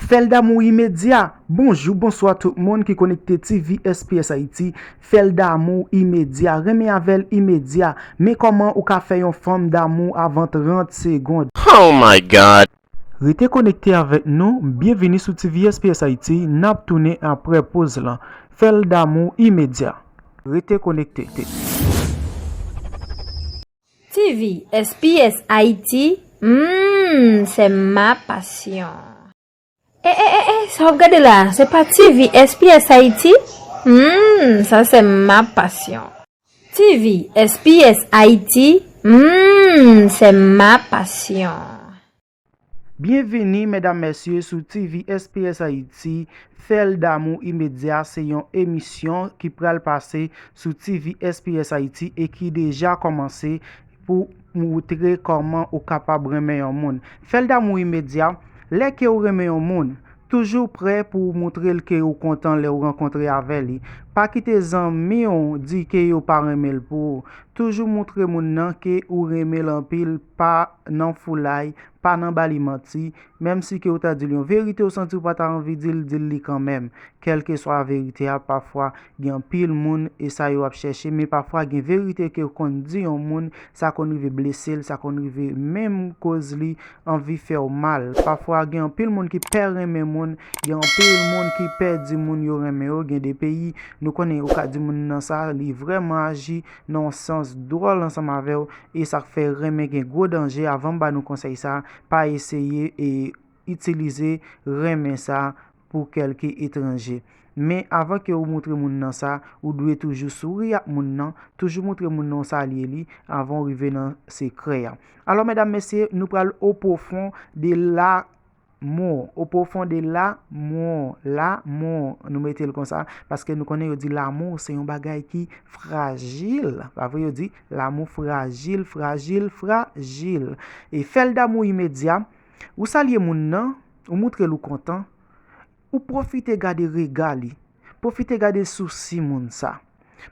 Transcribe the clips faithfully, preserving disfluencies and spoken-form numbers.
Fè l damou imedya. Bonjou, bonswa tout moun ki konekte T V S P S Haiti. Fè l damou imedya. Renmen avè l imedya. Men kòman ou ka fè yon fanm damou avan trant segonn. Oh my God! Rete konekte avèk nou. Byenvini sou T V S P S Haiti. N ap tounen apre poz lan. Fè l damou imedya. Rete konekte. T V S P S Haiti, mm, c'est ma passion. Eh, eh, eh, eh, sa w ap gade la, se pa T V S P S Haiti? Hmm, sa se ma passion. T V S P S Haiti, hmm, c'est ma passion. Byenvini, medam, mesye, sou T V S P S Haiti. Fè l damou imedya se yon emisyon ki pral pase sou T V S P S Haiti e ki deja kòmanse pou moutre kòman ou kapab renmen yon moun. Fè l damou imedya. Lè ke ou renmen yon moun, toujou prè pou w moutre l ke ou kontan lè ou rankontre avè li. Pa kite zanmi w di ke yo pa renmen l pou ou. Toujou moutre moun nan ke ou renmen l anpil, pa nan foulay, pa nan ba li manti, menm si ke ou ta di l yon verite ou santi ou pa ta anvi di l, di l li kanmenm. Kèlkeswa verite a, pafwa gen anpil moun e sa yo ap chèche, men pafwa gen verite ke w konn di yon moun, sa konn rive blese l, sa konn rive menm koz li anvi fè w mal. Pafwa gen anpil moun ki pè renmen moun, gen anpil moun ki pè di moun yo renmen yo. Gen de peyi, nou konnen ou ka di moun nan sa, li vrèman aji nan yon sans dwòl ansanm avè w, e sa k fè renmen gen gwo danje. Avan m ba nou konsèy sa, pa eseye e itilize renmen sa pou kèlke etranje. Men avan ke ou moutre moun nan sa, ou dwe toujou souri ak moun nan, toujou moutre moun nan ou salye li avan ou rive nan sekrè a. Alò, medam, mesye, nou pral au profond de l'amour. Au profond de l'amour. L'amour. Nou mete l konsa, paske nou konnen yo di l'amour se yon bagay ki frajil. Pa vre, yo di l'amour frajil, frajil, frajil. E fè l damou imedya. Ou salye moun nan, ou moutre l ou kontan, ou pwofite gade rega li, pwofite gade sousi moun sa.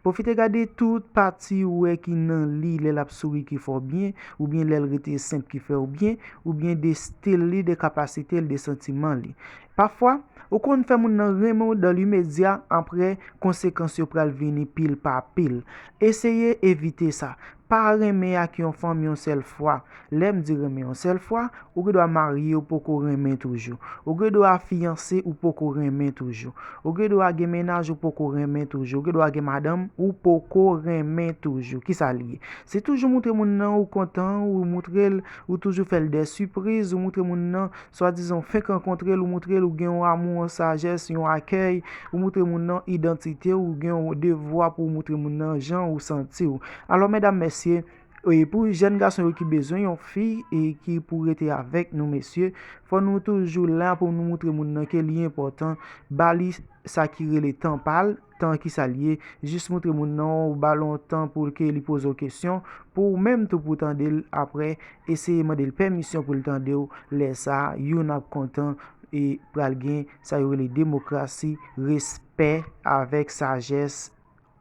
Pwofite gade tout pati ou wè ki nan li, lè l ap souri ki fè w byen, oubyen lè l rete senp ki fè w byen, oubyen de stil li, de kapasite l, de santiman li. Pafwa, ou konn fè moun nan renmen w dans l'immédiat, apre konsekans yo pral vini pil pa pil. Eseye evite sa. Pa renmen ak yon fanm yon sèl fwa. Lè m di renmen yon sèl fwa, ou gen dwa marye, ou poko renmen toujou. Ou gen dwa fiyanse, ou poko renmen toujou. Ou gen dwa gen mennaj, ou poko renmen toujou. Ou gen dwa gen madanm, ou poko renmen toujou. Kisa l ye? Se toujou moutre moun nan ou kontan, ou moutre l, ou toujou fè l de sipriz, ou moutre moun nan, swadizan ou fenk rankontre l, ou moutre l ou gen yon amou, yon sajès, yon akèy, ou moutre moun nan idantite, ou gen yon devwa pou w moutre moun nan jan ou santi w. Alò, medam, mesye, e pou jèn gason yo ki bezwen yon fi e ki pou rete avèk nou, mesye, fò nou toujou la pou nou moutre moun nan ke li enpòtan, ba li sa ki rele tan pa l, tan ki sa l ye, jis moutre moun nan ou ba l yon tan pou l ke li poze w kesyon, pou ou menm tou pou tande l apre, eseye mande l pèmisyon pou l tande w, lè sa a, youn ap kontan e pral gen sa yo rele demokrasi, respè avèk sajès,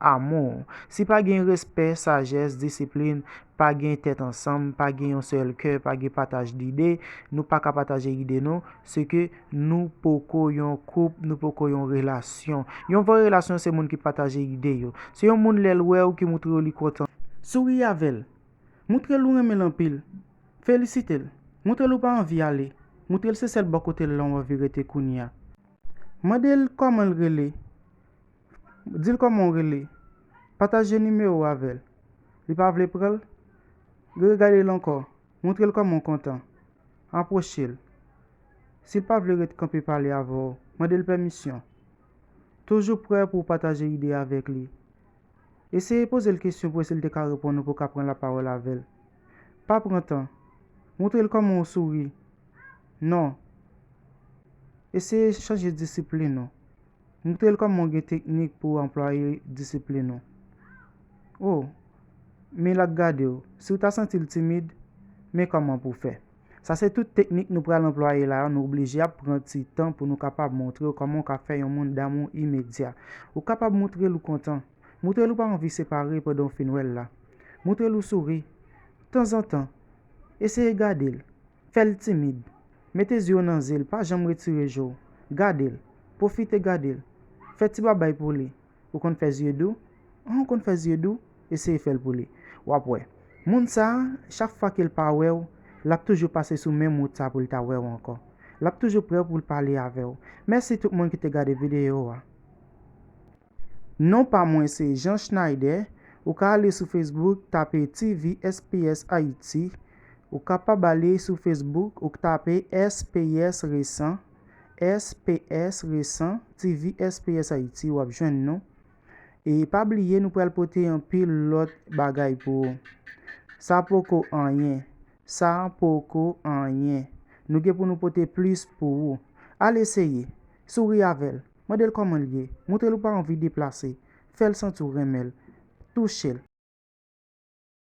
amou. Si pa gen respè, sajès, disiplin, pa gen tèt ansanm, pa gen yon sèl kè, pa gen pataj dide, nou pa ka pataje ide nou, se ke nou poko yon koup, nou poko yon relasyon. Yon vrè relasyon se moun ki pataje ide yo. Se yon moun lè l wè w ki moutre w li kontan. Souri avè l. Moutre l ou renmen l anpil. Felisite l. Moutre l ou pa anvi ale. Moutre l se sèl bò kote l la w anvi rete kounye a. Mande l kòman l rele. Di l kòman w rele. Pataje nimewo w avè l. Li pa vle pran l? Regade l ankò. Moutre l kòman w kontan. Apwoche l. Si l pa vle ret kanpe pale avè w, mande l pèmisyon. Toujou prè pou w pataje ide avèk li. Eseye poze l kesyon pou wè si l te ka reponn ou pou w ka pran lapawòl avè l. Pa pran tan. Moutre l kòman w souri. Non. Eseye chanje disiplin ou. Moutre l kòman w gen teknik pou w anplwaye disiplin ou. O, men l ap gade w. Si w ta santi l timid, men kòman pou w fè. Sa se tout teknik nou pral anplwaye la a, nou oblije ap pran ti tan pou nou kapab montre w kòman w ka fè yon moun damou imedya. Ou kapab moutre l ou kontan. Moutre l ou pa anvi separe pandan w fin wè l la. Moutre l ou souri. Tanzantan, eseye gade l. Fè l timid. Mete zye w nan zye l, pa janm retire je w. Gade l. Pwofite gade l. Fè ti babay pou li. Ou konn fè zye dou? An, ou konn fè zye dou? Eseye fè l pou li. W ap wè. Moun sa a, chak fwa ke l pa wè w, l ap toujou pase sou menm wout sa pou l ta wè w ankò. L ap toujou prè pou l pale avè w. Mèsi tout moun ki te gade videyo a. Non pa mwen se Jean Schneider. Ou ka ale sou Facebook, tape T V S P S Haiti. Ou kapab ale sou Facebook, ou tape S P S Resan, S P S Resan, T V S P S Haiti, w ap jwenn nou. E pa bliye, nou pral pote anpil lòt bagay pou ou. Sa poko anyen. Sa poko anyen. Nou gen pou nou pote plis pou ou. Al eseye. Souri avè l. Mande l kòman l ye. Montre l ou pa anvi deplase. Fè l santi w renmen l. Touche l.